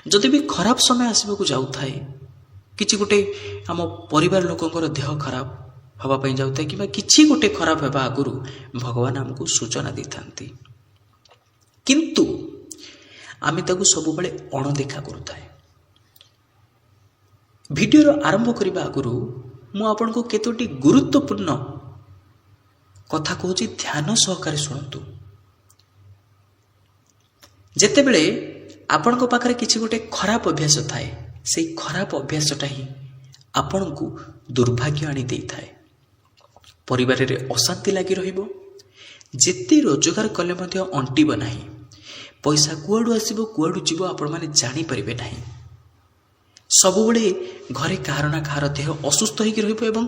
ଯଦି ବି ଖରାପ ସମୟ ଆସିବାକୁ ଯାଉଥାଏ, କିଛି ଗୋଟେ ଆମ ପରିବାର ଲୋକଙ୍କର ଦେହ ଖରାପ ହେବା ପାଇଁ ଯାଉଥାଏ କିମ୍ବା କିଛି ଗୋଟେ ଖରାପ ହେବା ଆଗରୁ ଭଗବାନ ଆମକୁ ସୂଚନା ଦେଇଥାନ୍ତି, କିନ୍ତୁ ଆମେ ତାକୁ ସବୁବେଳେ ଅଣଦେଖା କରୁଥାଏ। ଭିଡ଼ିଓର ଆରମ୍ଭ କରିବା ଆଗରୁ ମୁଁ ଆପଣଙ୍କୁ କେତୋଟି ଗୁରୁତ୍ୱପୂର୍ଣ୍ଣ କଥା କହୁଛି, ଧ୍ୟାନ ସହକାରେ ଶୁଣନ୍ତୁ। ଯେତେବେଳେ ଆପଣଙ୍କ ପାଖରେ କିଛି ଗୋଟେ ଖରାପ ଅଭ୍ୟାସ ଥାଏ, ସେଇ ଖରାପ ଅଭ୍ୟାସଟା ହିଁ ଆପଣଙ୍କୁ ଦୁର୍ଭାଗ୍ୟ ଆଣି ଦେଇଥାଏ। ପରିବାରରେ ଅଶାନ୍ତି ଲାଗି ରହିବ, ଯେତେ ରୋଜଗାର କଲେ ମଧ୍ୟ ଅଣ୍ଟିବ ନାହିଁ, ପଇସା କୁଆଡ଼ୁ ଆସିବ କୁଆଡ଼ୁ ଯିବ ଆପଣମାନେ ଜାଣିପାରିବେ ନାହିଁ। ସବୁବେଳେ ଘରେ କାହାର ନା କାହାର ଦେହ ଅସୁସ୍ଥ ହେଇକି ରହିବ ଏବଂ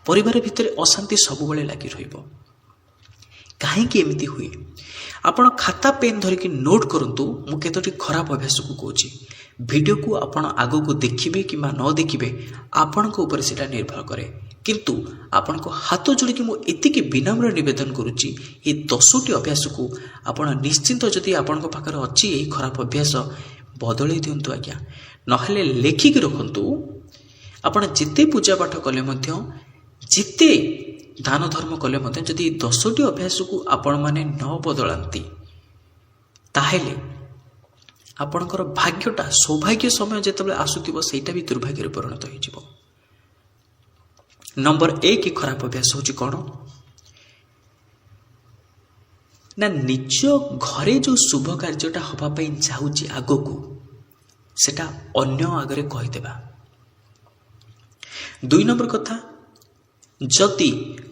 ପରିବାର ଭିତରେ ଅଶାନ୍ତି ସବୁବେଳେ ଲାଗି ରହିବ। କାହିଁକି ଏମିତି ହୁଏ? ଆପଣ ଖାତା ପେନ୍ ଧରିକି ନୋଟ୍ କରନ୍ତୁ। ମୁଁ କେତୋଟି ଖରାପ ଅଭ୍ୟାସକୁ କହୁଛି। ଭିଡ଼ିଓକୁ ଆପଣ ଆଗକୁ ଦେଖିବେ କିମ୍ବା ନ ଦେଖିବେ ଆପଣଙ୍କ ଉପରେ ସେଇଟା ନିର୍ଭର କରେ, କିନ୍ତୁ ଆପଣଙ୍କ ହାତ ଯୋଡ଼ିକି ମୁଁ ଏତିକି ବିନମ୍ର ନିବେଦନ କରୁଛି, ଏ 10ଟି ଅଭ୍ୟାସକୁ ଆପଣ ନିଶ୍ଚିନ୍ତ ଯଦି ଆପଣଙ୍କ ପାଖରେ ଅଛି ଏହି ଖରାପ ଅଭ୍ୟାସ ବଦଳେଇ ଦିଅନ୍ତୁ ଆଜ୍ଞା, ନହେଲେ ଲେଖିକି ରଖନ୍ତୁ। ଆପଣ ଯେତେ ପୂଜା ପାଠ କଲେ ମଧ୍ୟ, ଯେତେ ଦାନ ଧର୍ମ କଲେ ମଧ୍ୟ, ଯଦି ଏ 10ଟି ଅଭ୍ୟାସକୁ ଆପଣମାନେ ନ ବଦଳାନ୍ତି, ତାହେଲେ ଆପଣଙ୍କର ଭାଗ୍ୟଟା ସୌଭାଗ୍ୟ ସମୟ ଯେତେବେଳେ ଆସୁଥିବ ସେଇଟା ବି ଦୁର୍ଭାଗ୍ୟରେ ପରିଣତ ହୋଇଯିବ। ନମ୍ବର 1 ଖରାପ ଅଭ୍ୟାସ ହେଉଛି କ'ଣ ନା, ନିଜ ଘରେ ଯେଉଁ ଶୁଭ କାର୍ଯ୍ୟଟା ହେବା ପାଇଁ ଯାଉଛି ଆଗକୁ, ସେଟା ଅନ୍ୟ ଆଗରେ କହିଦେବା। 2 ନମ୍ବର କଥା, ଯଦି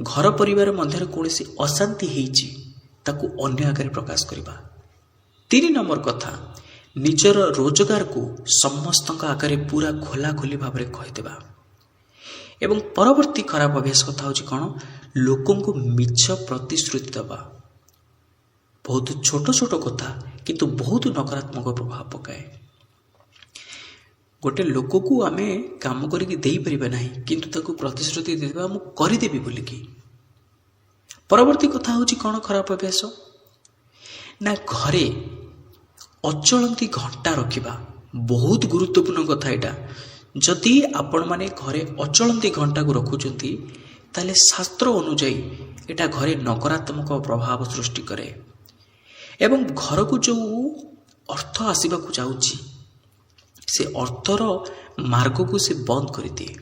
ଘର ପରିବାର ମଧ୍ୟରେ କୌଣସି ଅଶାନ୍ତି ହେଇଛି ତାକୁ ଅନ୍ୟ ଆଗରେ ପ୍ରକାଶ କରିବା। 3 ନମ୍ବର କଥା, ନିଜର ରୋଜଗାରକୁ ସମସ୍ତଙ୍କ ଆଗରେ ପୁରା ଖୋଲାଖୋଲି ଭାବରେ କହିଦେବା। ଏବଂ ପରବର୍ତ୍ତୀ ଖରାପ ଅଭ୍ୟାସ କଥା ହେଉଛି କ'ଣ, ଲୋକଙ୍କୁ ମିଛ ପ୍ରତିଶ୍ରୁତି ଦେବା। ବହୁତ ଛୋଟ ଛୋଟ କଥା କିନ୍ତୁ ବହୁତ ନକାରାତ୍ମକ ପ୍ରଭାବ ପକାଏ। ଗୋଟେ ଲୋକକୁ ଆମେ କାମ କରିକି ଦେଇପାରିବା ନାହିଁ, କିନ୍ତୁ ତାକୁ ପ୍ରତିଶ୍ରୁତି ଦେଇଦେବା ମୁଁ କରିଦେବି ବୋଲିକି। ପରବର୍ତ୍ତୀ କଥା ହେଉଛି କ'ଣ ଖରାପ ଅଭ୍ୟାସ ନା, ଘରେ ଅଚଳନ୍ତି ଘଣ୍ଟା ରଖିବା। ବହୁତ ଗୁରୁତ୍ୱପୂର୍ଣ୍ଣ କଥା ଏଇଟା। ଯଦି ଆପଣମାନେ ଘରେ ଅଚଳନ୍ତି ଘଣ୍ଟାକୁ ରଖୁଛନ୍ତି, ତାହେଲେ ଶାସ୍ତ୍ର ଅନୁଯାୟୀ ଏଇଟା ଘରେ ନକାରାତ୍ମକ ପ୍ରଭାବ ସୃଷ୍ଟି କରେ ଏବଂ ଘରକୁ ଯେଉଁ ଅର୍ଥ ଆସିବାକୁ ଯାଉଛି ସେ ଅର୍ଥର ମାର୍ଗକୁ ସେ ବନ୍ଦ କରିଦିଏ।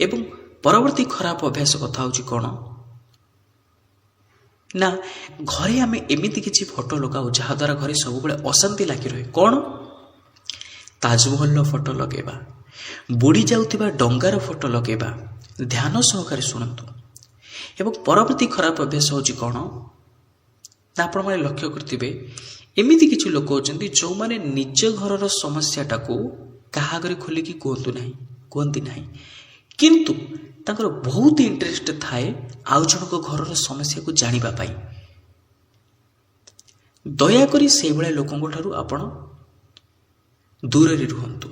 ଏବଂ ପରବର୍ତ୍ତୀ ଖରାପ ଅଭ୍ୟାସ କଥା ହେଉଛି କ'ଣ ନା, ଘରେ ଆମେ ଏମିତି କିଛି ଫଟୋ ଲଗାଉ ଯାହାଦ୍ୱାରା ଘରେ ସବୁବେଳେ ଅଶାନ୍ତି ଲାଗି ରହେ। କ'ଣ? ତାଜମହଲର ଫଟୋ ଲଗାଇବା, ବୁଡ଼ି ଯାଉଥିବା ଡଙ୍ଗାର ଫଟୋ ଲଗାଇବା। ଧ୍ୟାନ ସହକାରେ ଶୁଣନ୍ତୁ। ଏବଂ ପରବର୍ତ୍ତୀ ଖରାପ ଅଭ୍ୟାସ ହେଉଛି କ'ଣ ନା, ଆପଣମାନେ ଲକ୍ଷ୍ୟ କରିଥିବେ ଏମିତି କିଛି ଲୋକ ଅଛନ୍ତି ଯେଉଁମାନେ ନିଜ ଘରର ସମସ୍ୟାଟାକୁ କାହା ଆଗରେ ଖୋଲିକି କୁହନ୍ତି ନାହିଁ, କିନ୍ତୁ ତାଙ୍କର ବହୁତ ଇଣ୍ଟରେଷ୍ଟ ଥାଏ ଆଉ ଜଣଙ୍କ ଘରର ସମସ୍ୟାକୁ ଜାଣିବା ପାଇଁ। ଦୟାକରି ସେଇଭଳିଆ ଲୋକଙ୍କ ଠାରୁ ଆପଣ ଦୂରରେ ରୁହନ୍ତୁ।